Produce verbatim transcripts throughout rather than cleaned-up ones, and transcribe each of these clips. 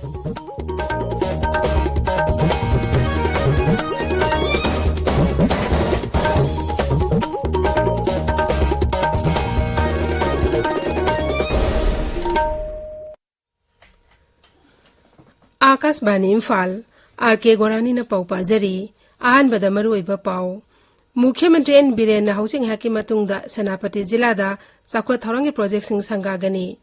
ꯑꯥꯀꯥꯁꯕꯥꯅꯤ Imphal, R ꯀꯦ ꯒꯣꯔꯥꯅꯤꯅ ꯄꯥꯎ ꯄꯥꯖꯔꯤ꯫ ꯑꯍꯥꯟꯕꯗ ꯃꯔꯨꯑꯣꯏꯕ ꯄꯥꯎ꯫ ꯃꯨꯈ꯭ꯌ ꯃꯟꯇ꯭ꯔꯤ ꯑꯦꯟ ꯕꯤꯔꯦꯟꯅ ꯍꯧꯖꯤꯛ ꯉꯥꯏꯍꯥꯛꯀꯤ ꯃꯇꯨꯡꯗ ꯁꯦꯅꯥꯄꯇꯤ ꯖꯤꯂꯥꯗ ꯆꯥꯎꯈꯠ ꯊꯧꯔꯥꯡꯒꯤ ꯄ꯭ꯔꯣꯖꯦꯛꯁꯤꯡ ꯁꯪꯒꯥꯒꯅꯤ꯫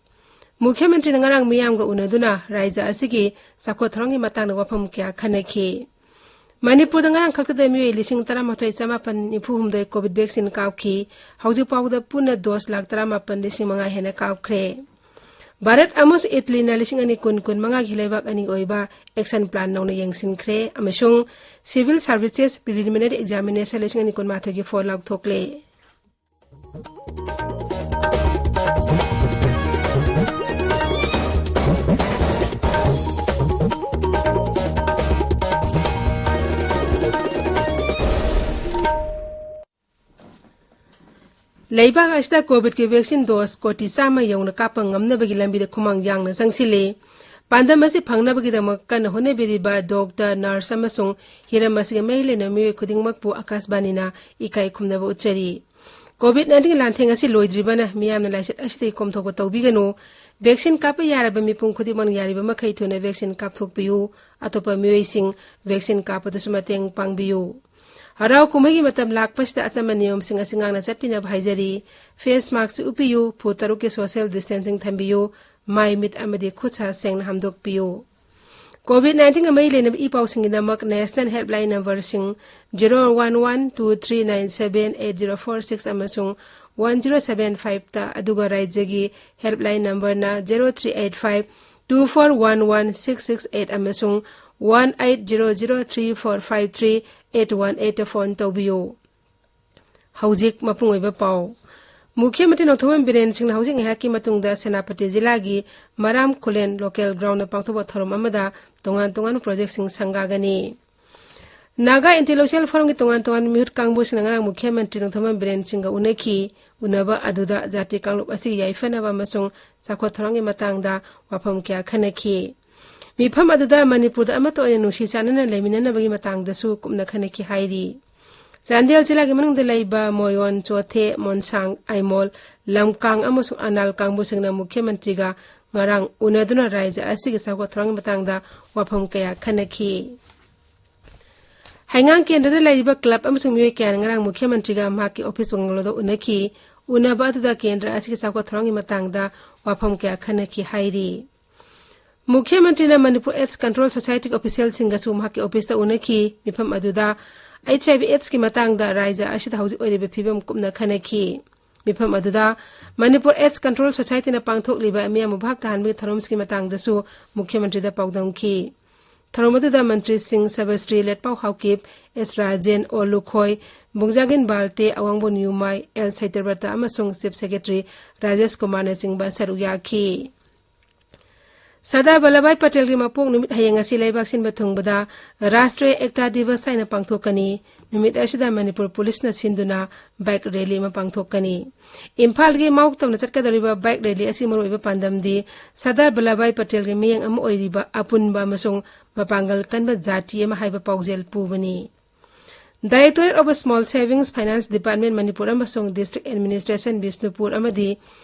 ꯃꯨꯈ꯭ꯌ ꯃꯟꯇ꯭ꯔꯤꯅ ꯉꯔꯥꯡ ꯃꯤꯌꯥꯝꯒ ꯎꯅꯗꯨꯅ ꯔꯥꯏꯖ꯭ꯌ ꯑꯁꯤꯒꯤ ꯆꯥꯎꯈꯠ ꯊꯧꯔꯥꯡꯒꯤ ꯃꯇꯥꯡꯗ ꯋꯥꯐꯝ ꯀꯌꯥ ꯈꯟꯅꯈꯤ꯫ ꯃꯅꯤꯄꯨꯔꯗ ꯉꯔꯥꯡ ꯈꯛꯇꯗ ꯃꯤꯑꯣꯏ ꯂꯤꯁꯤꯡ ꯇꯔꯥꯃꯥꯊꯣꯏ ꯆꯃꯥꯄꯟ ꯅꯤꯐꯨ ꯍꯨꯝꯗꯣꯏ ꯀꯣꯚꯤꯗ ꯚꯦꯛꯁꯤꯟ ꯀꯥꯞꯈꯤ꯫ ꯍꯧꯖꯤꯛ ꯐꯥꯎꯕꯗ ꯄꯨꯟꯅ ꯗꯣꯁ ꯂꯥꯈ ꯇꯔꯥꯃꯥꯄꯟ ꯂꯤꯁꯤꯡ ꯃꯉꯥ ꯍꯦꯟꯅ ꯀꯥꯞꯈ꯭ꯔꯦ꯫ ꯚꯥꯔꯠ ꯑꯃꯁꯨꯡ ꯏꯇꯂꯤꯅ ꯂꯤꯁꯤꯡ ꯑꯅꯤ ꯀꯨꯟ ꯀꯨꯟꯃꯉꯥꯒꯤ ꯂꯩꯕꯥꯛ ꯑꯅꯤꯒꯤ ꯑꯣꯏꯕ ꯑꯦꯛꯁꯟ ꯄ꯭ꯂꯥꯟ ꯅꯧꯅ ꯌꯦꯡꯁꯤꯟꯈ꯭ꯔꯦ ꯑꯃꯁꯨꯡ ꯁꯤꯚꯤꯜ ꯁꯥꯔꯚꯤꯁꯦꯁ ꯄ꯭ꯔꯤꯂꯤꯃꯤꯅꯔꯤ ꯑꯦꯛꯖꯥꯃꯤꯅꯦꯁꯟ ꯂꯤꯁꯤꯡ ꯑꯅꯤ ꯀꯨꯟꯃꯥꯊꯣꯏꯒꯤ ꯐꯣꯜ ꯂꯥꯎꯊꯣꯛꯂꯦ꯫ ꯂꯩꯕꯥꯛ ꯑꯁꯤꯗ ꯀꯣꯚꯤꯗꯀꯤ ꯚꯦꯛꯁꯤꯟ ꯗꯣꯁ ꯀꯣꯇꯤ ꯆꯥꯝꯃ ꯌꯧꯅ ꯀꯥꯞꯄ ꯉꯝꯅꯕꯒꯤ ꯂꯝꯕꯤꯗ ꯈꯨꯃꯥꯡ ꯌꯥꯡꯅ ꯆꯪꯁꯤꯜꯂꯤ꯫ ꯄꯥꯟꯗꯝ ꯑꯁꯤ ꯐꯪꯅꯕꯒꯤꯗꯃꯛ ꯀꯟꯅ ꯍꯣꯠꯅꯕꯤꯔꯤꯕ ꯗꯣꯛꯇꯔ, ꯅꯔꯁ ꯑꯃꯁꯨꯡ ꯍꯤꯔꯝ ꯑꯁꯤꯒ ꯃꯔꯤ ꯂꯩꯅꯕ ꯃꯤꯑꯣꯏ ꯈꯨꯗꯤꯡꯃꯛꯄꯨ ꯑꯀꯥꯁꯕꯥꯅꯤꯅ ꯏꯀꯥꯏ ꯈꯨꯝꯅꯕ ꯎꯠꯆꯔꯤ꯫ ꯀꯣꯚꯤꯗ ꯅꯥꯏꯟꯇꯤꯟ ꯂꯥꯟꯊꯦꯡ ꯑꯁꯤ ꯂꯣꯏꯗ꯭ꯔꯤꯕꯅ ꯃꯤꯌꯥꯝꯅ ꯂꯥꯏꯆꯠ ꯑꯁꯤꯗꯒꯤ ꯀꯣꯝꯊꯣꯛꯄ ꯇꯧꯕꯤꯒꯅꯨ꯫ ꯚꯦꯛꯁꯤꯟ ꯀꯥꯞꯄ ꯌꯥꯔꯕ ꯃꯤꯄꯨꯝ ꯈꯨꯗꯤꯡꯃꯛꯅ ꯌꯥꯔꯤꯕ ꯃꯈꯩ ꯊꯨꯅ ꯚꯦꯛꯁꯤꯟ ꯀꯥꯞꯊꯣꯛꯄꯤꯌꯨ꯫ ꯑꯇꯣꯞꯄ ꯃꯤꯑꯣꯏꯁꯤꯡ ꯚꯦꯛꯁꯤꯟ ꯀꯥꯞꯄꯗꯁꯨ ꯃꯇꯦꯡ ꯄꯥꯡꯕꯤꯌꯨ꯫ ꯍꯔꯥꯎ ꯀꯨꯝꯍꯩꯒꯤ ꯃꯇꯝ ꯂꯥꯛꯄꯁꯤꯗ ꯑꯆꯝꯕ ꯅꯤꯌꯣꯝꯁꯤꯡ ꯑꯁꯤ ꯉꯥꯛꯅ ꯆꯠꯄꯤꯅꯕ ꯍꯥꯏꯖꯔꯤ꯫ ꯐꯦꯁ ꯃꯥꯁꯛ ꯎꯞꯄꯤꯌꯨ, ꯐꯨꯠ ꯇꯔꯨꯛꯀꯤ ꯁꯣꯁꯤꯌꯦꯜ ꯗꯤꯁꯇꯦꯟꯁꯤꯡ ꯊꯝꯕꯤꯌꯨ, ꯃꯥꯏ, ꯃꯤꯠ ꯑꯃꯗꯤ ꯈꯨꯠ ꯁꯥ ꯁꯦꯡꯅ ꯍꯥꯝꯗꯣꯛꯄꯤꯌꯨ꯫ ꯀꯣꯚꯤꯗ ꯅꯥꯏꯟꯇꯤꯟꯒ ꯃꯔꯤ ꯂꯩꯅꯕ ꯏ ꯄꯥꯎꯁꯤꯡꯒꯤꯗꯃꯛ ꯅꯦꯁꯅꯦꯜ ꯍꯦꯜꯞꯂꯥꯏꯟ ꯅꯝꯕꯔꯁꯤꯡ zero one one two three nine seven eight zero four six ꯑꯃꯁꯨꯡ ꯋꯥꯟ ꯖꯦꯔꯣ ꯁꯚꯦꯟ ꯐꯥꯏꯚꯇ, ꯑꯗꯨꯒ ꯔꯥꯏꯖ꯭ꯌꯒꯤ ꯍꯦꯜꯞꯂꯥꯏꯟ ꯅꯝꯕꯔꯅ zero three eight five two four one one six six eight ꯑꯃꯁꯨꯡ one eight zero zero three four five three eight one ꯑꯩꯠꯇ phone ꯇꯧꯕꯤꯌꯨ꯫ ꯍꯧꯖꯤꯛ ꯃꯄꯨꯡ ꯑꯣꯏꯕ ꯄꯥꯎ꯫ ꯃꯨꯈ꯭ꯌ ꯃꯟꯇ꯭ꯔꯤ ꯅꯣꯡꯊꯣꯝꯕꯝ ꯕꯤꯔꯦꯟ ꯁꯤꯡꯅ ꯍꯧꯖꯤꯛ ꯉꯥꯏꯍꯥꯛꯀꯤ ꯃꯇꯨꯡꯗ ꯁꯦꯅꯥꯄꯇꯤ ꯖꯤꯂꯥꯒꯤ ꯃꯔꯥꯝ ꯈꯨꯂꯦꯟ ꯂꯣꯀꯦꯜ ꯒ꯭ꯔꯥꯎꯟꯗ ꯄꯥꯡꯊꯣꯛꯄ ꯊꯧꯔꯝ ꯑꯃꯗ ꯇꯣꯉꯥꯟ ꯇꯣꯉꯥꯟꯕ ꯄ꯭ꯔꯣꯖꯦꯛꯁꯤꯡ ꯁꯪꯒꯥꯒꯅꯤ꯫ ꯅꯥꯒꯥ ꯏꯟꯇꯦꯂꯦꯛꯆꯨꯑꯦꯜ ꯐꯣꯔꯝꯒꯤ ꯇꯣꯉꯥꯟ ꯇꯣꯉꯥꯟꯕ ꯃꯤꯍꯨꯠ ꯀꯥꯡꯕꯨꯁꯤꯡꯅ ꯉꯔꯥꯡ ꯃꯨꯈ꯭ꯌ ꯃꯟꯇ꯭ꯔꯤ ꯅꯣꯡꯊꯣꯝꯕꯝ ꯕꯤꯔꯦꯟ ꯁꯤꯡꯒ ꯎꯅꯈꯤ꯫ ꯎꯅꯕ ꯑꯗꯨꯗ ꯖꯥꯇꯤ ꯀꯥꯡꯂꯨꯞ ꯑꯁꯤꯒꯤ ꯌꯥꯏꯐꯅꯕ ꯑꯃꯁꯨꯡ ꯆꯥꯎꯈꯠ ꯊꯧꯔꯥꯡꯒꯤ ꯃꯇꯥꯡꯗ ꯋꯥꯐꯝ ꯀꯌꯥ ꯈꯟꯅꯈꯤ꯫ ꯃꯤꯐꯝ ꯑꯗꯨꯗ ꯃꯅꯤꯄꯨꯔꯗ ꯑꯃꯠꯇ ꯑꯣꯏꯅ ꯅꯨꯡꯁꯤ ꯆꯥꯟꯅꯅ ꯂꯩꯃꯤꯟꯅꯅꯕꯒꯤ ꯃꯇꯥꯡꯗꯁꯨ ꯀꯨꯞꯅ ꯈꯟꯅꯈꯤ ꯍꯥꯏꯔꯤ꯫ ꯆꯥꯟꯗꯦꯜ ꯖꯤꯂꯥꯒꯤ ꯃꯅꯨꯡꯗ ꯂꯩꯕ ꯃꯣꯌꯣꯟ, ꯆꯣꯊꯦ, ꯃꯣꯟꯁꯥꯡ, ꯑꯥꯏꯃꯣꯜ, ꯂꯝꯀꯥꯡ ꯑꯃꯁꯨꯡ ꯑꯅꯥꯜ ꯀꯥꯡꯕꯨꯁꯤꯡꯅ ꯃꯨꯈ꯭ꯌ ꯃꯟꯇ꯭ꯔꯤꯒ ꯉꯔꯥꯡ ꯎꯅꯗꯨꯅ ꯔꯥꯏꯖ꯭ꯌ ꯑꯁꯤꯒꯤ ꯆꯥꯎꯈꯠ ꯊꯧꯔꯥꯡꯒꯤ ꯃꯇꯥꯡꯗ ꯋꯥꯐꯝ ꯀꯌꯥ ꯈꯟꯅꯈꯤ꯫ ꯍꯩꯉꯥꯡ ꯀꯦꯟꯗ꯭ꯔꯗ ꯂꯩꯔꯤꯕ ꯀ꯭ꯂꯕ ꯑꯃꯁꯨꯡ ꯃꯤꯑꯣꯏ ꯀꯌꯥꯅ ꯉꯔꯥꯡ ꯃꯨꯈ꯭ꯌ ꯃꯟꯇ꯭ꯔꯤꯒ ꯃꯍꯥꯛꯀꯤ ꯑꯣꯐꯤꯁ ꯕꯪꯒꯂꯣꯗ ꯎꯅꯈꯤ꯫ ꯎꯅꯕ ꯑꯗꯨꯗ ꯀꯦꯟꯗ꯭ꯔ ꯑꯁꯤꯒꯤ ꯆꯥꯎꯈꯠ ꯊꯧꯔꯥꯡꯒꯤ ꯃꯇꯥꯡꯗ ꯋꯥꯐꯝ ꯀꯌꯥ ꯈꯟꯅꯈꯤ ꯍꯥꯏꯔꯤ꯫ ꯃꯨꯈ꯭ꯌ ꯃꯟꯇ꯭ꯔꯤꯅ ꯃꯅꯤꯄꯨꯔ ꯑꯦꯗꯁ ꯀꯟꯇ꯭ꯔꯣꯜ ꯁꯣꯁꯥꯏꯇꯤꯒꯤ ꯑꯣꯐꯤꯁꯤꯌꯦꯜꯁꯤꯡꯒꯁꯨ ꯃꯍꯥꯛꯀꯤ ꯑꯣꯐꯤꯁꯇ ꯎꯅꯈꯤ꯫ ꯃꯤꯐꯝ ꯑꯗꯨꯗ HIV AIDS-ꯀꯤ ꯃꯇꯥꯡꯗ ꯔꯥꯏꯖ꯭ꯌ ꯑꯁꯤꯗ ꯍꯧꯖꯤꯛ ꯑꯣꯏꯔꯤꯕ ꯐꯤꯕꯝ ꯀꯨꯞꯅ ꯈꯟꯅꯈꯤ꯫ ꯃꯤꯐꯝ ꯑꯗꯨꯗ ꯃꯅꯤꯄꯨꯔ AIDS Control Society-ꯅ ꯄꯥꯡꯊꯣꯛꯂꯤꯕ ꯃꯤꯌꯥꯝꯕꯨ ꯚꯥꯞ ꯇꯥꯍꯟꯕꯒꯤ ꯊꯧꯔꯝꯁꯤꯡꯒꯤ ꯃꯇꯥꯡꯗꯁꯨ ꯃꯨꯈ꯭ꯌ ꯃꯟꯇ꯭ꯔꯤꯗ ꯄꯥꯎꯗꯝꯈꯤ꯫ ꯊꯧꯔꯝ ꯑꯗꯨꯗ ꯃꯟꯇ꯭ꯔꯤꯁꯤꯡ ꯁꯕꯁ꯭ꯔꯤ ꯂꯦꯠꯄꯥꯎ ꯍꯥꯎꯀꯤꯞ, ꯑꯦꯁ ꯔꯥꯖꯦꯟ, ꯑꯣ ꯂꯨꯈꯣꯏ, ꯕꯨꯡꯖꯥꯒꯤꯟ ꯕꯥꯜꯇꯦ, ꯑꯋꯥꯡꯕꯣꯟ ꯌꯨꯃꯥꯏ, ꯑꯦꯜ ꯁꯩꯇꯕ꯭ꯔꯇ ꯑꯃꯁꯨꯡ ꯆꯤꯐ ꯁꯦꯀ꯭ꯔꯦꯇꯔꯤ ꯔꯥꯖꯦꯁ ꯀꯨꯃꯥꯔꯅꯆꯤꯡꯕ ꯁꯔꯨꯛ ꯌꯥꯈꯤ꯫ ꯁꯔꯗꯥꯔ ꯚꯜꯂꯚꯚꯥꯏ ꯄꯇꯦꯜꯒꯤ ꯃꯄꯣꯛ ꯅꯨꯃꯤꯠ ꯍꯌꯦꯡ ꯑꯁꯤ ꯂꯩꯕꯥꯛ ꯁꯤꯟꯕ ꯊꯨꯡꯕꯗ ꯔꯥꯁꯇ꯭ꯔꯤꯌ ꯑꯦꯛꯇꯥ ꯗꯤꯕꯁ ꯍꯥꯏꯅ ꯄꯥꯡꯊꯣꯛꯀꯅꯤ꯫ ꯅꯨꯃꯤꯠ ꯑꯁꯤꯗ ꯃꯅꯤꯄꯨꯔ ꯄꯨꯂꯤꯁꯅ ꯁꯤꯟꯗꯨꯅ ꯕꯥꯏꯛ ꯔꯦꯂꯤ ꯑꯃ ꯄꯥꯡꯊꯣꯛꯀꯅꯤ꯫ ꯏꯝꯐꯥꯜꯒꯤ ꯃꯥꯎ ꯇꯝꯅ ꯆꯠꯀꯗꯧꯔꯤꯕ ꯕꯥꯏꯛ ꯔꯦꯂꯤ ꯑꯁꯤ ꯃꯔꯨꯑꯣꯏꯕ ꯄꯥꯟꯗꯝꯗꯤ ꯁꯔꯗꯥꯔ ꯚꯜꯂꯚꯚꯥꯏ ꯄꯇꯦꯜꯒꯤ ꯃꯤꯠꯌꯦꯡ ꯑꯃ ꯑꯣꯏꯔꯤꯕ ꯑꯄꯨꯟꯕ ꯑꯃꯁꯨꯡ ꯃꯄꯥꯡꯒꯜ ꯀꯟꯕ ꯖꯥꯇꯤ ꯑꯃ ꯍꯥꯏꯕ ꯄꯥꯎꯖꯦꯜ ꯄꯨꯕꯅꯤ꯫ Directorate of Small Savings Finance Department Manipur ꯑꯃꯁꯨꯡ District Administration ꯕꯤꯁꯅꯨꯄꯨꯔ ꯑꯃꯗꯤ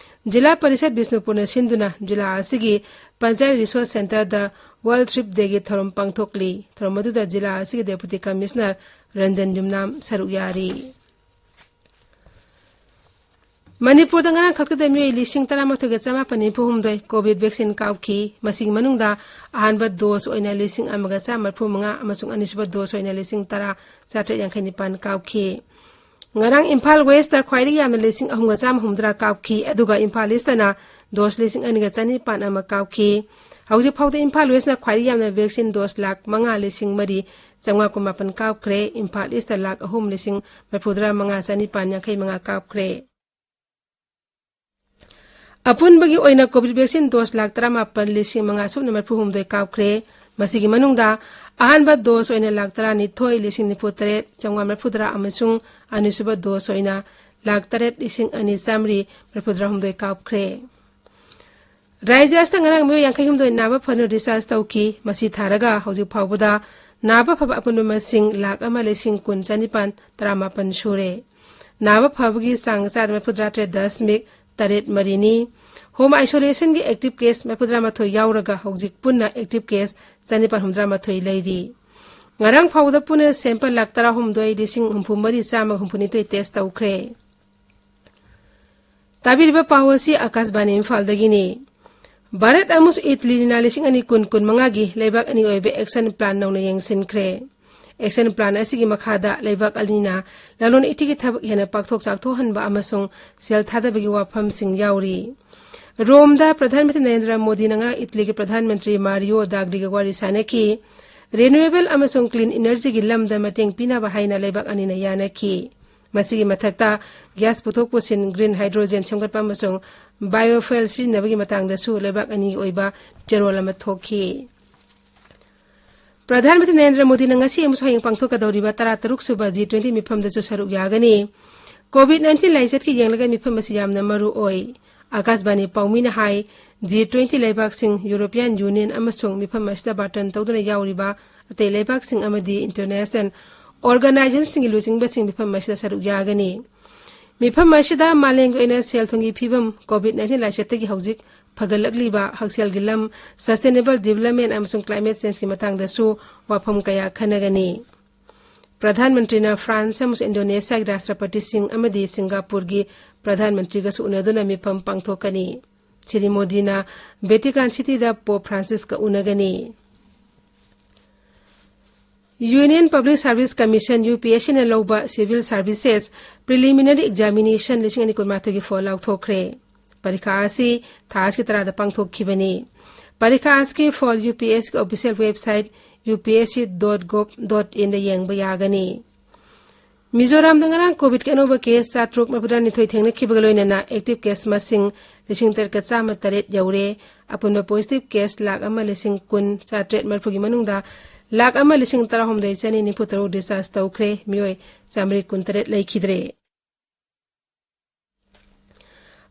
ꯖꯤꯂꯥ ꯄꯔꯤꯁꯗ ꯕꯤꯁꯅꯨꯄꯨꯔꯅ ꯁꯤꯟꯗꯨꯅ ꯖꯤꯂꯥ ꯑꯁꯤꯒꯤ ꯄꯟꯆꯥꯌꯠ ꯔꯤꯁꯣꯔꯁ ꯁꯦꯟꯇꯔꯗ World Thrip Day-ꯒꯤ ꯊꯧꯔꯝ ꯄꯥꯡꯊꯣꯛꯂꯤ꯫ ꯊꯧꯔꯝ ꯑꯗꯨꯗ ꯖꯤꯂꯥ ꯑꯁꯤꯒꯤ Deputy Commissioner ꯔꯟꯖꯟ ꯌꯨꯝꯅꯥꯝ ꯁꯔꯨꯛ ꯌꯥꯔꯤ꯫ ꯃꯅꯤꯄꯨꯔꯗ ꯉꯔꯥꯡ ꯈꯛꯇꯗ ꯃꯤꯑꯣꯏ ꯂꯤꯁꯤꯡ ꯇꯔꯥꯃꯥꯊꯣꯏꯒ ꯆꯥꯃꯥꯄꯟ ꯅꯤꯐꯨ ꯍꯨꯝꯗꯣꯏ ꯀꯣꯚꯤꯗ ꯚꯦꯛꯁꯤꯟ ꯀꯥꯞꯈꯤ꯫ ꯃꯁꯤꯒꯤ ꯃꯅꯨꯡꯗ ꯑꯍꯥꯟꯕ ꯗꯣꯁ ꯑꯣꯏꯅ ꯂꯤꯁꯤꯡ ꯑꯃꯒ ꯆꯥꯝꯃ ꯃꯔꯤꯐꯨ ꯃꯉꯥ ꯑꯃꯁꯨꯡ ꯑꯅꯤꯁꯨꯕ ꯗꯣꯁ ꯑꯣꯏꯅ ꯂꯤꯁꯤꯡ ꯇꯔꯥ ꯆꯥꯇ꯭ꯔꯦꯠ ꯌꯥꯡꯈꯩ ꯅꯤꯄꯥꯟ ꯀꯥꯞꯈꯤ꯫ ꯉꯔꯥꯡ ꯏꯝꯐꯥꯜ ꯋꯦꯁꯇ ꯈ꯭ꯋꯥꯏꯗꯒꯤ ꯌꯥꯝꯅ ꯂꯤꯁꯤꯡ ꯑꯍꯨꯝꯒ ꯆꯥꯝꯃ ꯍꯨꯝꯗ꯭ꯔꯥ ꯀꯥꯞꯈꯤ, ꯑꯗꯨꯒ ꯏꯝꯐꯥꯜ ꯏꯁꯇꯅ ꯗꯣꯁ ꯂꯤꯁꯤꯡ ꯑꯅꯤꯒ ꯆꯅꯤꯄꯥꯟ ꯑꯃ ꯀꯥꯞꯈꯤ꯫ ꯍꯧꯖꯤꯛ ꯐꯥꯎꯗ ꯏꯝꯐꯥꯜ ꯋꯦꯁꯅ ꯈ꯭ꯋꯥꯏꯗꯒꯤ ꯌꯥꯝꯅ ꯚꯦꯛꯁꯤꯟ ꯗꯣꯁ ꯂꯥꯈ ꯃꯉꯥ ꯂꯤꯁꯤꯡ ꯃꯔꯤ ꯆꯥꯝꯃꯉꯥ ꯀꯨꯟꯃꯥꯄꯟ ꯀꯥꯞꯈ꯭ꯔꯦ꯫ ꯏꯝꯐꯥꯜ ꯏꯁꯇ ꯂꯥꯈ ꯑꯍꯨꯝ ꯂꯤꯁꯤꯡ ꯃꯔꯤꯐꯨꯇꯔꯥ ꯃꯉꯥ ꯆꯅꯤꯄꯥꯟ ꯌꯥꯡꯈꯩ ꯃꯉꯥ ꯀꯥꯞꯈ꯭ꯔꯦ꯫ ꯑꯄꯨꯟꯕꯒꯤ ꯑꯣꯏꯅ ꯀꯣꯚꯤꯗ ꯚꯦꯛꯁꯤꯟ ꯗꯣꯁ ꯂꯥꯈ ꯇꯔꯥꯃꯥꯄꯟ ꯂꯤꯁꯤꯡ ꯃꯉꯥ ꯁꯨꯞꯅ ꯃꯔꯤꯐꯨ ꯍꯨꯝꯗꯣꯏ ꯀꯥꯞꯈ꯭ꯔꯦ꯫ ꯃꯁꯤꯒꯤ ꯃꯅꯨꯡꯗ ꯑꯍꯥꯟꯕ ꯗꯣꯁ ꯑꯣꯏꯅ ꯂꯥꯈ ꯇꯔꯥꯅꯤꯊꯣꯏ ꯂꯤꯁꯤꯡ ꯅꯤꯐꯨ ꯇꯔꯦꯠ ꯆꯥꯝꯃꯉꯥ ꯃꯔꯤꯐꯨ ꯇꯔꯥ ꯑꯃꯁꯨꯡ ꯑꯅꯤꯁꯨꯕ ꯗꯣꯁ ꯑꯣꯏꯅ ꯂꯥꯈ ꯇꯔꯦꯠ ꯂꯤꯁꯤꯡ ꯑꯅꯤ ꯆꯥꯝꯃꯔꯤ ꯃꯔꯤꯐꯨ ꯇꯔꯥ ꯍꯨꯝꯗꯣꯏ ꯀꯥꯞꯈ꯭ꯔꯦ꯫ ꯔꯥꯏꯖ꯭ꯌ ꯑꯁꯤꯗ ꯉꯔꯥꯡ ꯃꯤꯑꯣꯏ ꯌꯥꯡꯈꯩ ꯍꯨꯝꯗꯣꯏ ꯅꯥꯕ ꯐꯗꯨꯅ discharge ꯇꯧꯈꯤ꯫ ꯃꯁꯤ ꯊꯥꯔꯒ ꯍꯧꯖꯤꯛ ꯐꯥꯎꯕꯗ ꯅꯥꯕ ꯐꯕ ꯑꯄꯨꯟꯕ ꯃꯁꯤꯡ ꯂꯥꯈ ꯑꯃ ꯂꯤꯁꯤꯡ ꯀꯨꯟ ꯆꯅꯤꯄꯥꯟ ꯇꯔꯥꯃꯥꯄꯟ ꯁꯨꯔꯦ꯫ ꯅꯥꯕ ꯐꯕꯒꯤ ꯆꯥꯡ ꯆꯥꯗ ꯃꯔꯤꯐꯨꯇꯔꯥ ꯇꯔꯦꯠ ꯗꯁꯃꯤꯛ ꯇꯔꯦꯠ ꯃꯔꯤꯅꯤ꯫ Home isolationꯒꯤ active case ꯃꯔꯤꯐꯨꯇꯔꯥ ꯃꯥꯊꯣꯏ ꯌꯥꯎꯔꯒ ꯍꯧꯖꯤꯛ ꯄꯨꯟꯅ active case ꯆꯅꯤꯄꯥꯟ ꯍꯨꯝꯗ꯭ꯔꯥ ꯃꯥꯊꯣꯏ ꯂꯩꯔꯤ꯫ ꯉꯔꯥꯡ ꯐꯥꯎꯕꯗ ꯄꯨꯟꯅ sample ꯂꯥꯈ ꯇꯔꯥꯍꯨꯝꯗꯣꯏ ꯂꯤꯁꯤꯡ ꯍꯨꯝꯐꯨ ꯃꯔꯤ ꯆꯥꯝꯃꯒ ꯍꯨꯝꯐꯨꯅꯤꯊꯣꯏ test ꯇꯧꯈ꯭ꯔꯦ꯫ ꯇꯥꯕꯤꯔꯤꯕ ꯄꯥꯎ ꯑꯁꯤ ꯑꯥꯀꯥꯁꯕꯥꯅꯤ ꯏꯝꯐꯥꯜꯗꯒꯤꯅꯤ꯫ ꯚꯥꯔꯠ ꯑꯃꯁꯨꯡ ꯏꯇꯂꯤꯅ ꯂꯤꯁꯤꯡ ꯑꯅꯤ ꯀꯨꯟ ꯀꯨꯟꯃꯉꯥꯒꯤ ꯂꯩꯕꯥꯛ ꯑꯅꯤ ꯑꯣꯏꯕ action plan ꯅꯧꯅ ꯌꯦꯡꯁꯤꯟꯈ꯭ꯔꯦ꯫ Action plan ꯑꯁꯤꯒꯤ ꯃꯈꯥꯗ ꯂꯩꯕꯥꯛ ꯑꯅꯤꯅ ꯂꯂꯣꯟ ꯏꯇꯤꯛꯀꯤ ꯊꯕꯛ ꯍꯦꯟꯅ ꯄꯥꯛꯊꯣꯛ ꯆꯥꯎꯊꯣꯛꯍꯟꯕ ꯑꯃꯁꯨꯡ ꯁꯦꯜ ꯊꯥꯗꯕꯒꯤ ꯋꯥꯐꯝꯁꯤꯡ ꯌꯥꯎꯔꯤ꯫ ꯔꯣꯝꯗ ꯄ꯭ꯔꯙꯥꯟ ꯃꯟꯇ꯭ꯔꯤ ꯅꯔꯦꯟꯗ꯭ꯔ ꯃꯣꯗꯤ ꯉꯔꯥꯡ ꯏꯇꯂꯤꯒꯤ ꯄ꯭ꯔꯙꯥꯟ ꯃꯟꯇ꯭ꯔꯤ ꯃꯥꯔꯤꯑꯣ ꯗ꯭ꯔꯥꯒꯤꯒ ꯋꯥꯔꯤ ꯁꯥꯅꯈꯤ꯫ Renewable ꯑꯃꯁꯨꯡ clean energyꯒꯤ ꯂꯝꯗ ꯃꯇꯦꯡ ꯄꯤꯅꯕ ꯍꯥꯏꯅ ꯂꯩꯕꯥꯛ ꯑꯅꯤꯅ ꯌꯥꯅꯈꯤ꯫ ꯃꯁꯤꯒꯤ ꯃꯊꯛꯇ, gas ꯄꯨꯊꯣꯛ ꯄꯨꯁꯤꯟ, green hydrogen ꯁꯦꯝꯒꯠꯄ ꯑꯃꯁꯨꯡ biofuel ꯁꯤꯖꯤꯟꯅꯕꯒꯤ ꯃꯇꯥꯡꯗꯁꯨ ꯂꯩꯕꯥꯛ ꯑꯅꯤꯒꯤ ꯑꯣꯏꯕ ꯆꯦꯔꯣꯜ ꯑꯃ ꯊꯣꯛꯈꯤ꯫ ꯄ꯭ꯔꯙꯥꯟ ꯃꯟꯇ꯭ꯔꯤ ꯅꯔꯦꯟꯗ꯭ꯔ ꯃꯣꯗꯤꯅ ꯉꯁꯤ ꯑꯃꯁꯨꯡ ꯍꯌꯦꯡ ꯄꯥꯡꯊꯣꯛꯀꯗꯧꯔꯤꯕ ꯇꯔꯥꯇꯔꯨꯛ ꯁꯨꯕ G twenty ꯃꯤꯐꯝꯗꯁꯨ ꯁꯔꯨꯛ ꯌꯥꯒꯅꯤ꯫ COVID nineteen ꯂꯥꯏꯆꯠꯀꯤ ꯌꯦꯡꯂꯒ ꯃꯤꯐꯝ ꯑꯁꯤ ꯌꯥꯝꯅ ꯃꯔꯨ ꯑꯣꯏ꯫ ꯑꯥꯀꯥꯁꯕꯥꯅꯤ ꯄꯥꯎꯃꯤꯅ ꯍꯥꯏ, G twenty ꯂꯩꯕꯥꯛꯁꯤꯡ, European Union ꯑꯃꯁꯨꯡ ꯃꯤꯐꯝ ꯑꯁꯤꯗ ꯕꯥꯔꯇꯟ ꯇꯧꯗꯨꯅ ꯌꯥꯎꯔꯤꯕ ꯑꯇꯩ ꯂꯩꯕꯥꯛꯁꯤꯡ ꯑꯃꯗꯤ international organizationꯁꯤꯡꯒꯤ ꯂꯨꯆꯤꯡꯕꯁꯤꯡ ꯃꯤꯐꯝ ꯑꯁꯤꯗ ꯁꯔꯨꯛ ꯌꯥꯒꯅꯤ꯫ ꯃꯤꯐꯝ ꯑꯁꯤꯗ ꯃꯥꯂꯦꯝꯒꯤ ꯑꯣꯏꯅ ꯁꯦꯜ ꯊꯨꯝꯒꯤ ꯐꯤꯕꯝ, COVID nineteen ꯂꯥꯏꯆꯠꯇꯒꯤ ꯍꯧꯖꯤꯛ ꯐꯒꯠꯂꯛꯂꯤꯕ ꯍꯛꯁꯦꯜꯒꯤ ꯂꯝ, sustainable development ꯑꯃꯁꯨꯡ climate changeꯀꯤ ꯃꯇꯥꯡꯗꯁꯨ ꯋꯥꯐꯝ ꯀꯌꯥ ꯈꯟꯅꯒꯅꯤ꯫ ꯄ꯭ꯔꯙꯥꯟ ꯃꯟꯇ꯭ꯔꯤꯅ ꯐ꯭ꯔꯥꯟꯁ ꯑꯃꯁꯨꯡ ꯏꯟꯗꯣꯅꯦꯁꯤꯌꯥꯒꯤ ꯔꯥꯁꯇ꯭ꯔꯄꯇꯤꯁꯤꯡ ꯑꯃꯗꯤ ꯁꯤꯡꯒꯥꯄꯨꯔꯒꯤ ꯄ꯭ꯔꯙꯥꯟ ꯃꯟꯇ꯭ꯔꯤꯒꯁꯨ ꯎꯅꯗꯨꯅ ꯃꯤꯐꯝ ꯄꯥꯡꯊꯣꯛꯀꯅꯤ꯫ ꯁ꯭ꯔꯤ ꯃꯣꯗꯤꯅ ꯚꯦꯇꯤꯀꯥꯟ ꯁꯤꯇꯤꯗ ꯄꯣꯞ ꯐ꯭ꯔꯥꯟꯁꯤꯁꯀ ꯎꯅꯒꯅꯤ꯫ Union Public Service Commission, UPSCꯅ ꯂꯧꯕ Civil Services Preliminary Examination ꯂꯤꯁꯤꯡ ꯑꯅꯤ ꯀꯨꯟꯃꯥꯊꯣꯏꯒꯤ ꯐꯣꯜ ꯂꯥꯎꯊꯣꯛꯈ꯭ꯔꯦ꯫ ꯄꯔꯤꯈꯥ ꯑꯁꯤ ꯊꯥ ꯑꯁꯤꯒꯤ ꯇꯔꯥꯗ ꯄꯥꯡꯊꯣꯛꯈꯤꯕꯅꯤ꯫ ꯄꯔꯤꯈꯥ ꯑꯁꯤꯒꯤ ꯐꯣꯜ UPSCꯒꯤ official website upsc dot gov dot inꯗ ꯌꯦꯡꯕ ꯌꯥꯒꯅꯤ꯫ ꯃꯤꯖꯣꯔꯥꯝꯗ ꯉꯔꯥꯡ COVIDꯀꯤ ꯑꯅꯧꯕ case ꯆꯥꯇ꯭ꯔꯨꯛ ꯃꯔꯤꯐꯨꯇꯔꯥꯅꯤꯊꯣꯏ ꯊꯦꯡꯅꯈꯤꯕꯒ ꯂꯣꯏꯅꯅ active case ꯃꯁꯤꯡ ꯂꯤꯁꯤꯡ ꯇꯔꯦꯠꯀ ꯆꯥꯝꯃ ꯇꯔꯦꯠ ꯌꯧꯔꯦ꯫ ꯑꯄꯨꯟꯕ positive case ꯂꯥꯈ ꯑꯃ ꯂꯤꯁꯤꯡ ꯀꯨꯟ ꯆꯥꯇ꯭ꯔꯦꯠ ꯃꯔꯤꯐꯨꯒꯤ ꯃꯅꯨꯡꯗ ꯂꯥꯈ ꯑꯃ ꯂꯤꯁꯤꯡ ꯇꯔꯥꯍꯨꯝꯗꯣꯏ ꯆꯅꯤ ꯅꯤꯐꯨ ꯇꯔꯨꯛ discharge ꯇꯧꯈ꯭ꯔꯦ꯫ ꯃꯤꯑꯣꯏ ꯆꯥꯃꯔꯤ ꯀꯨꯟꯇꯔꯦꯠ ꯂꯩꯈꯤꯗ꯭ꯔꯦ꯫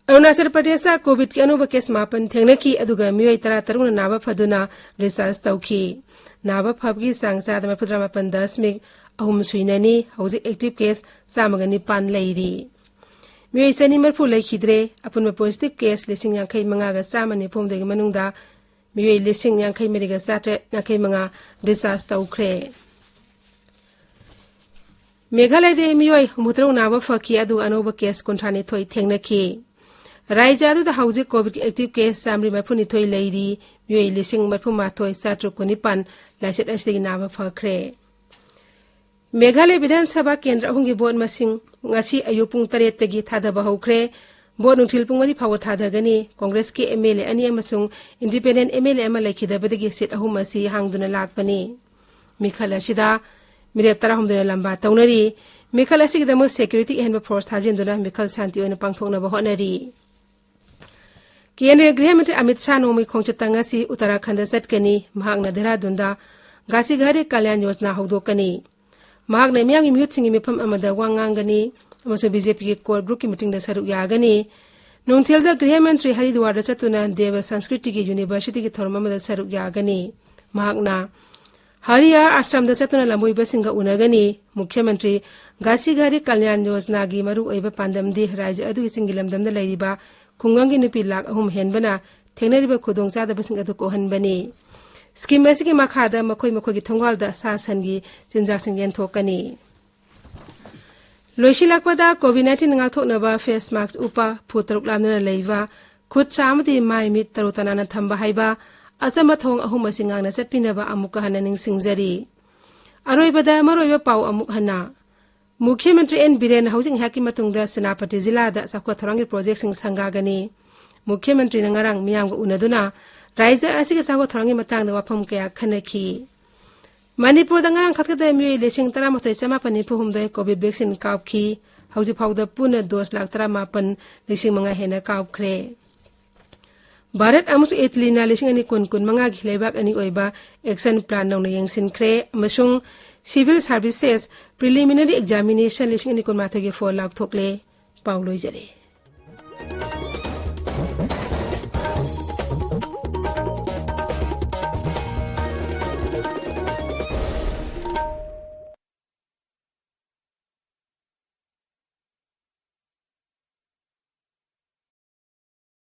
ꯑꯔꯨꯅꯥꯆꯜ ꯄ꯭ꯔꯗꯦꯁꯇ ꯀꯣꯚꯤꯗꯀꯤ ꯑꯅꯧꯕ ꯀꯦꯁ ꯃꯥꯄꯟ ꯊꯦꯡꯅꯈꯤ, ꯑꯗꯨꯒ ꯃꯤꯑꯣꯏ ꯇꯔꯥ ꯇꯔꯨꯛꯅ ꯅꯥꯕ ꯐꯗꯨꯅ discharge ꯇꯧꯈꯤ꯫ ꯅꯥꯕ ꯐꯕꯒꯤ ꯆꯥꯡ ꯆꯥꯗ ꯃꯔꯤꯐꯨꯇꯔꯥ ꯃꯥꯄꯟ ꯗꯁꯃꯤꯛ ꯑꯍꯨꯝ ꯁꯨꯏꯅꯅꯤ꯫ ꯍꯧꯖꯤꯛ active case ꯆꯥꯝꯃꯒ ꯅꯤꯄꯥꯟ ꯂꯩꯔꯤ꯫ ꯃꯤꯑꯣꯏ ꯆꯅꯤ ꯃꯔꯤꯐꯨ ꯂꯩꯈꯤꯗ꯭ꯔꯦ꯫ ꯑꯄꯨꯟꯕ positive case ꯂꯤꯁꯤꯡ ꯌꯥꯡꯈꯩ ꯃꯉꯥꯒ ꯆꯥꯝꯃ ꯅꯤꯐꯨ ꯍꯨꯝꯗꯣꯏꯒꯤ ꯃꯅꯨꯡꯗ ꯃꯤꯑꯣꯏ ꯂꯤꯁꯤꯡ ꯌꯥꯡꯈꯩ ꯃꯔꯤꯒ ꯆꯥꯇ꯭ꯔꯦꯠ ꯌꯥꯡꯈꯩ ꯃꯉꯥ discharge ꯇꯧꯈ꯭ꯔꯦ꯫ ꯃꯦꯘꯥꯂꯌꯗ ꯃꯤꯑꯣꯏ ꯍꯨꯝꯐꯨꯇꯔꯨꯛ ꯅꯥꯕ ꯐꯈꯤ, ꯑꯗꯨꯒ ꯑꯅꯧꯕ ꯀꯦꯁ ꯀꯨꯟꯊ꯭ꯔꯥꯅꯤꯊꯣꯏ ꯊꯦꯡꯅꯈꯤ꯫ ꯔꯥꯏꯖ꯭ꯌ ꯑꯗꯨꯗ ꯍꯧꯖꯤꯛ ꯀꯣꯚꯤꯗꯀꯤ active case ꯆꯥꯃꯔꯤ ꯃꯔꯤꯐꯨꯅꯤꯊꯣꯏ ꯂꯩꯔꯤ꯫ ꯃꯤꯑꯣꯏ ꯂꯤꯁꯤꯡ ꯃꯔꯤꯐꯨꯃꯥꯊꯣꯏ ꯆꯥꯇ꯭ꯔꯨꯛ ꯀꯨꯟꯅꯤꯄꯥꯟ ꯂꯥꯏꯆꯠ ꯑꯁꯤꯗꯒꯤ ꯅꯥꯕ ꯐꯈ꯭ꯔꯦ꯫ ꯃꯦꯘꯥꯂꯌ ꯕꯤꯙꯥꯟ ꯁꯚꯥ ꯀꯦꯟꯗ꯭ꯔ ꯑꯍꯨꯝꯒꯤ ꯚꯣꯠ ꯃꯁꯤꯡ ꯉꯁꯤ ꯑꯌꯨꯛ ꯄꯨꯡ ꯇꯔꯦꯠꯇꯒꯤ ꯊꯥꯗꯕ ꯍꯧꯈ꯭ꯔꯦ꯫ ꯚꯣꯠ ꯅꯨꯡꯊꯤꯜ ꯄꯨꯡ ꯃꯔꯤ ꯐꯥꯎꯕ ꯊꯥꯗꯒꯅꯤ꯫ ꯀꯣꯡꯒ꯭ꯔꯦꯁꯀꯤ MLA ꯑꯅꯤ ꯑꯃꯁꯨꯡ independent MLA ꯑꯃ ꯂꯩꯈꯤꯗꯕꯗꯒꯤ seat ꯑꯍꯨꯝ ꯑꯁꯤ ꯍꯥꯡꯗꯨꯅ ꯂꯥꯛꯄꯅꯤ꯫ ꯃꯤꯈꯜ ꯑꯁꯤꯗ ꯃꯤꯔꯦꯞ ꯇꯔꯥꯍꯨꯝꯗꯣꯏꯅ ꯂꯝꯕꯥ ꯇꯧꯅꯔꯤ꯫ ꯃꯤꯈꯜ ꯑꯁꯤꯒꯤꯗꯃꯛ security ꯑꯍꯦꯟꯕ force ꯊꯥꯖꯤꯟꯗꯨꯅ ꯃꯤꯈꯜ ꯁꯥꯟꯇꯤ ꯑꯣꯏꯅ ꯄꯥꯡꯊꯣꯛꯅꯕ ꯍꯣꯠꯅꯔꯤ꯫ ꯀꯦꯟꯗ꯭ꯔꯒꯤ ꯒ꯭ꯔꯤꯍ ꯃꯟꯇ꯭ꯔꯤ ꯑꯃꯤꯠ ꯁꯥꯍ ꯅꯣꯡꯃꯒꯤ ꯈꯣꯡꯆꯠꯇ ꯉꯁꯤ ꯎꯠꯇꯔꯥꯈꯟꯗ ꯆꯠꯀꯅꯤ꯫ ꯃꯍꯥꯛꯅ ꯗꯦꯍꯔꯥꯗꯨꯟꯗ ꯘꯥꯁꯤ ꯘꯔꯤ ꯀꯜꯌꯥꯟ ꯌꯣꯖꯅꯥ ꯍꯧꯗꯣꯛꯀꯅꯤ꯫ ꯃꯍꯥꯛꯅ ꯃꯤꯌꯥꯝꯒꯤ ꯃꯤꯍꯨꯠꯁꯤꯡꯒꯤ ꯃꯤꯐꯝ ꯑꯃꯗ ꯋꯥ ꯉꯥꯡꯒꯅꯤ ꯑꯃꯁꯨꯡ BJPꯒꯤ core groupꯀꯤ meetingꯗ ꯁꯔꯨꯛ ꯌꯥꯒꯅꯤ꯫ ꯅꯨꯡꯊꯤꯜꯗ ꯒ꯭ꯔꯤꯍ ꯃꯟꯇ꯭ꯔꯤ ꯍꯔꯤꯗ꯭ꯋꯥꯔꯗ ꯆꯠꯇꯨꯅ ꯗꯦꯕ ꯁꯪꯁꯀ꯭ꯔꯤꯇꯤꯒꯤ universityꯒꯤ ꯊꯧꯔꯝ ꯑꯃꯗ ꯁꯔꯨꯛ ꯌꯥꯒꯅꯤ꯫ ꯃꯍꯥꯛꯅ ꯍꯔꯤꯌꯥꯔ ꯑꯥꯁ꯭ꯔꯝꯗ ꯆꯠꯇꯨꯅ ꯂꯝꯕꯣꯏꯕꯁꯤꯡꯒ ꯎꯅꯒꯅꯤ꯫ ꯃꯨꯈ꯭ꯌ ꯃꯟꯇ꯭ꯔꯤ ꯘꯥꯁꯤ ꯘꯔꯤ ꯀꯜꯌꯥꯟ ꯌꯣꯖꯅꯥꯒꯤ ꯃꯔꯨꯑꯣꯏꯕ ꯄꯥꯟꯗꯝꯗꯤ ꯔꯥꯖ꯭ꯌ ꯑꯗꯨꯒꯤ ꯆꯤꯡꯒꯤ ꯂꯝꯗꯝꯗ ꯂꯩꯔꯤꯕ ꯈꯨꯡꯒꯪꯒꯤ ꯅꯨꯄꯤ ꯂꯥꯈ ꯑꯍꯨꯝ ꯍꯦꯟꯕꯅ ꯊꯦꯡꯅꯔꯤꯕ ꯈꯨꯗꯣꯡꯆꯥꯗꯕꯁꯤꯡ ꯑꯗꯨ ꯀꯣꯛꯍꯟꯕꯅꯤ꯫ Scheme ꯑꯁꯤꯒꯤ ꯃꯈꯥꯗ ꯃꯈꯣꯏ ꯃꯈꯣꯏꯒꯤ ꯊꯣꯡꯒꯥꯜꯗ ꯁꯥ ꯁꯟꯒꯤ ꯆꯤꯟꯖꯥꯛꯁꯤꯡ ꯌꯦꯟꯊꯣꯛꯀꯅꯤ꯫ ꯂꯣꯏꯁꯤꯜꯂꯛꯄꯗ COVID nineteen ꯉꯥꯛꯊꯣꯛꯅꯕ face mask ꯎꯞꯄ, ꯐꯨꯠ ꯇꯔꯨꯛ ꯂꯥꯞꯅꯅ ꯂꯩꯕ, ꯈꯨꯠ ꯁꯥ ꯑꯃꯗꯤ ꯃꯥꯏ ꯃꯤꯠ ꯇꯔꯨ ꯇꯅꯥꯟꯅ ꯊꯝꯕ ꯍꯥꯏꯕ ꯑꯆꯝꯕ ꯊꯧꯑꯣꯡ ꯑꯍꯨꯝ ꯑꯁꯤ ꯉꯥꯛꯅ ꯆꯠꯄꯤꯅꯕ ꯑꯃꯨꯛꯀ ꯍꯟꯅ ꯅꯤꯡꯁꯤꯡꯖꯔꯤ꯫ ꯑꯔꯣꯏꯕꯗ ꯃꯔꯨꯑꯣꯏꯕ ꯄꯥꯎ ꯑꯃꯨꯛ ꯍꯟꯅ꯫ ꯃꯨꯈ꯭ꯌ ꯃꯟꯇ꯭ꯔꯤ ꯑꯦꯟ ꯕꯤꯔꯦꯟꯅ ꯍꯧꯖꯤꯛ ꯉꯥꯏꯍꯥꯛꯀꯤ ꯃꯇꯨꯡꯗ ꯁꯦꯅꯥꯄꯇꯤ ꯖꯤꯂꯥꯗ ꯆꯥꯎꯈꯠ ꯊꯧꯔꯥꯡꯒꯤ projectꯁꯤꯡ ꯁꯪꯒꯥꯒꯅꯤ꯫ ꯃꯨꯈ꯭ꯌ ꯃꯟꯇ꯭ꯔꯤꯅ ꯉꯔꯥꯡ ꯃꯤꯌꯥꯝꯒ ꯎꯅꯗꯨꯅ ꯔꯥꯖ꯭ꯌ ꯑꯁꯤꯒꯤ ꯆꯥꯎꯈꯠ ꯊꯧꯔꯥꯡꯒꯤ ꯃꯇꯥꯡꯗ ꯋꯥꯐꯝ ꯀꯌꯥ ꯈꯟꯅꯈꯤ꯫ ꯃꯅꯤꯄꯨꯔꯗ ꯉꯔꯥꯡ ꯈꯛꯇꯗ ꯃꯤꯑꯣꯏ ꯂꯤꯁꯤꯡ ꯇꯔꯥꯃꯥꯊꯣꯏ ꯆꯥꯃꯥꯄꯟ ꯅꯤꯐꯨ ꯍꯨꯝꯗꯣꯏ COVID vaccine ꯀꯥꯞꯈꯤ꯫ ꯍꯧꯖꯤꯛ ꯐꯥꯎꯗ ꯄꯨꯟꯅ dose ꯂꯥꯈ ꯇꯔꯥꯃꯥꯄꯟ ꯂꯤꯁꯤꯡ ꯃꯉꯥ ꯍꯦꯟꯅ ꯀꯥꯞꯈ꯭ꯔꯦ꯫ ꯚꯥꯔꯠ ꯑꯃꯁꯨꯡ ꯏꯇꯂꯤꯅ ꯂꯤꯁꯤꯡ ꯑꯅꯤ ꯀꯨꯟ ꯀꯨꯟꯃꯉꯥꯒꯤ ꯂꯩꯕꯥꯛ ꯑꯅꯤ ꯑꯣꯏꯕ action plan ꯅꯧꯅ ꯌꯦꯡꯁꯤꯟꯈ꯭ꯔꯦ ꯑꯃꯁꯨꯡ civil services preliminary examination ꯂꯤꯁꯤꯡ ꯑꯅꯤ ꯀꯨꯟꯃꯥꯊꯣꯏꯒꯤ ꯐꯣꯜ ꯂꯥꯎꯊꯣꯛꯂꯦ꯫ ꯄꯥꯎ ꯂꯣꯏꯖꯔꯦ꯫